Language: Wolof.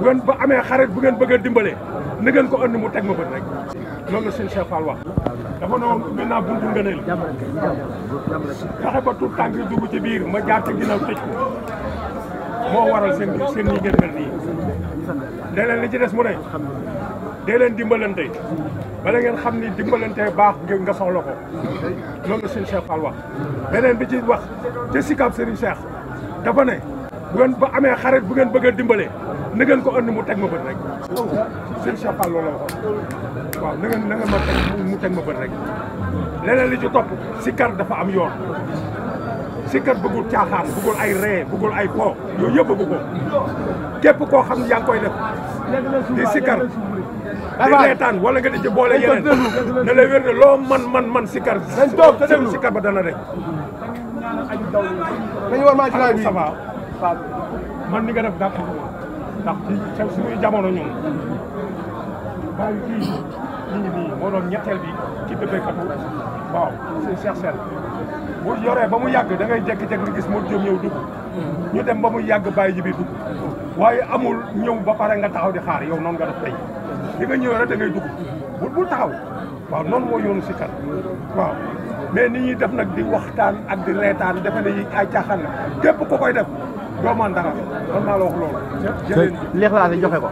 bu ngeen ba amee xarit bu ngeen bëgg a dimbalee na ngeen ko andi mu teg ma bët rek loolu la sëñ Cheikh Fall wax dafa ne woon maintenant buntu ngëneel fexe ba tout tànk yi dugg ci biir ma jaar ci ginnaaw tëj ko moo waral seen nii ngeen mel nii dee leen li ci des mu ne dee leen dimbalante bala ngeen xam ni dimbalante baax nga soxla ko loolu la sëñ Cheikh Fall wax beneen bi ci wax te Sicap Serigne Cheikh dafa ne bu ngeen ba amee xarit bu ngeen bëgg a dimbalee na ngeen ko andi mu teg ma bët rek sëñ Cheikh Fall loolu la waxoon waaw na ngeen ma teg mu teg ma bët rek leneen li ci topp sikar dafa am yoon sikar bëggul caaxaan bëggul ay ree bëggul ay po yooyu yëpp bëggu ko képp koo xam ne yaa ngi koy def di sikar di reetaan wala nga di ci boole yeneen na lay wér ne loo man sikar sikar ba dana rek dañu war maa ci laaj bi man ni nga def dàq ndax ci suñuy jamono ñun bàyyi kii nit ñi moo doon ñetteel bi ci dëbbekatu waaw c'est Cheikh Sène bu yoree ba mu yàgg da ngay jékki-jékki nga gis moo jëm ñëw dugg ñu dem ba mu yàgg bàyyi ji bi dugg waaye amul ñëw ba pare nga taxaw di xaar yow noonu nga def tey li nga ñëw rek da ngay dugg bul taxaw waaw noonu moo yoonu sikar waaw mais nit ñi def nag di waxtaan ak di reetaan defe ne yi ay caaxaan la képp ku koy def doo man dara man maa la wax loolu. leex laa joxe ko.